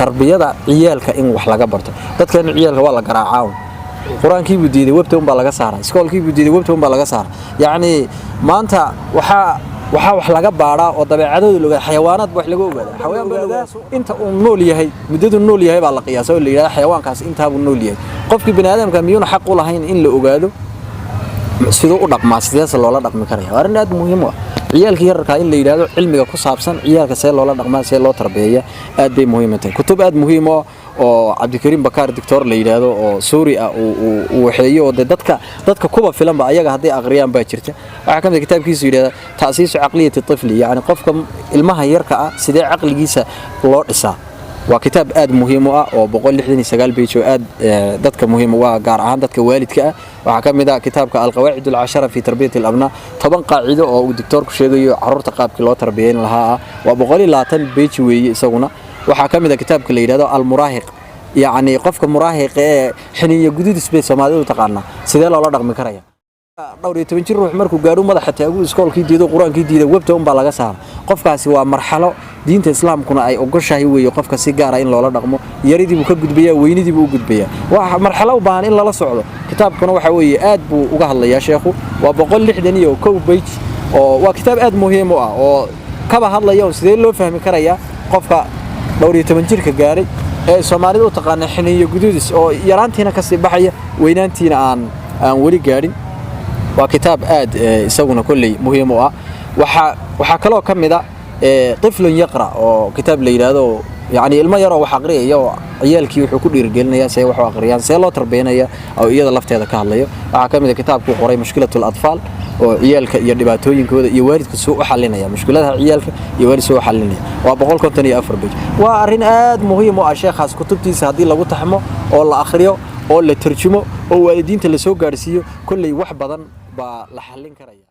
Tarbiyada ciyaalka in wax laga barto. Dadkeenu ciyaalka waa la garaacaa. Qur-aankii buu diiday, webta unbaa laga saaraa. Iskoolkii buu diiday, webta unbaa laga saaraa. Yacni maanta waxaa wax laga baadhaa oo dabeecadooda la ogaada, xayawaanaad ba wax laga ogaada. Xayawaan baa la ogaada inta uu nool yahay, muddadu nool yahay baa la qiyaasa oo la yidhahda xayawaankaas intaabuu nool yahay. Qofkii bani aadamka miyuuna xaq u lahayn in la ogaado siduu u dhaqmaa, sideese loola dhaqmi karaya? Waa arrin aad muhiim u ah. Ciyaalkii yararkaa in la yidhaahdo cilmiga ku saabsan ciyaalka, see loola dhaqmaa, see loo tarbiyeeya, aad bay muhiim u tahay. Kutub aad muhiim u ah oo Cabdikariim Bakaar doctor la yidhaahdo oo Suuri ah uu waxeeyo oo dee dadka kuba filanba ayaga hadday aqriyaan baa jirta. Waxaa ka mid ah kitaabkiisu yidhahda تأسيس عقلية الطفل, yacni qofka ilmaha yarka ah sidee caqligiisa loo dhisaa. Waa kitaab aad muhiim u ah oo 169 page oo aad dadka muhiim u ah, gaar ahaan dadka waalidka ah. Waxaa ka mid ah kitaabka القواعد العشرة في تربية الأبناء, 10 qaacido oo uu doctoorku sheegayo carruurta qaabkii loo tarbiyeyn lahaa ah. Waa 120 page weeye isaguna. Waxaa ka mid ah kitaabka la yidhahdo المراهق, yacni qofka muraahiqa ee xininya gududis bay Soomaalidu taqaanaa, sidee loola dhaqmi karaya. Dhowr iyo toban jir ruux markuu gaadho, madaxa taagu, iskoolkii diido, qur-aankii diido, webta unbaa laga saara. Qofkaasi waa marxalo diinta Islaamkuna ay ogoshahay weeye qofka si gaara in loola dhaqmo. Yaridii buu ka gudbayaa, weynidii buu u gudbayaa. Waa marxalo u baahan in lala socdo. Kitaabkuna waxa weeye aad buu uga hadlayaa sheekhu. Waa 161 page oo waa kitaab aad muhiim u ah oo kaba hadlaya oo sidee loo fahmi karayaa qofka dhowr iyo toban jirka gaaray ee Soomaalida u taqaana xiniyo guduudis, oo yaraantiina kasii baxaya, weynaantiina aan weli gaadhin. Waa kitaab aad isaguna kolley muhiim u ah. Waxaa kaloo ka mid a طفل يقرأ oo kitaab la yidhaahdo, yacni ilmo yaroo wax aqriyaya oo ciyaalkii wuxuu ku dhiirigelinayaa see wax u aqriyaan, see loo tarbiyanaya, oo iyada lafteeda ka hadlayo. Waxaa ka mid a kitaabkuu qoray مشكلة الأطفال, oo ciyaalka iyo dhibaatooyinkooda iyo waalidka soo u xalinaya, mushkiladaha ciyaalka iyo waalid soo u xalinaya. Waa 154 page. Waa arrin aad muhiim u ah. Sheekhaas kutubtiisa haddii lagu taxmo oo la akhriyo oo la tarjumo oo waalidiinta la soo gaadhsiiyo, kolley wax badan baa la xallin karaya.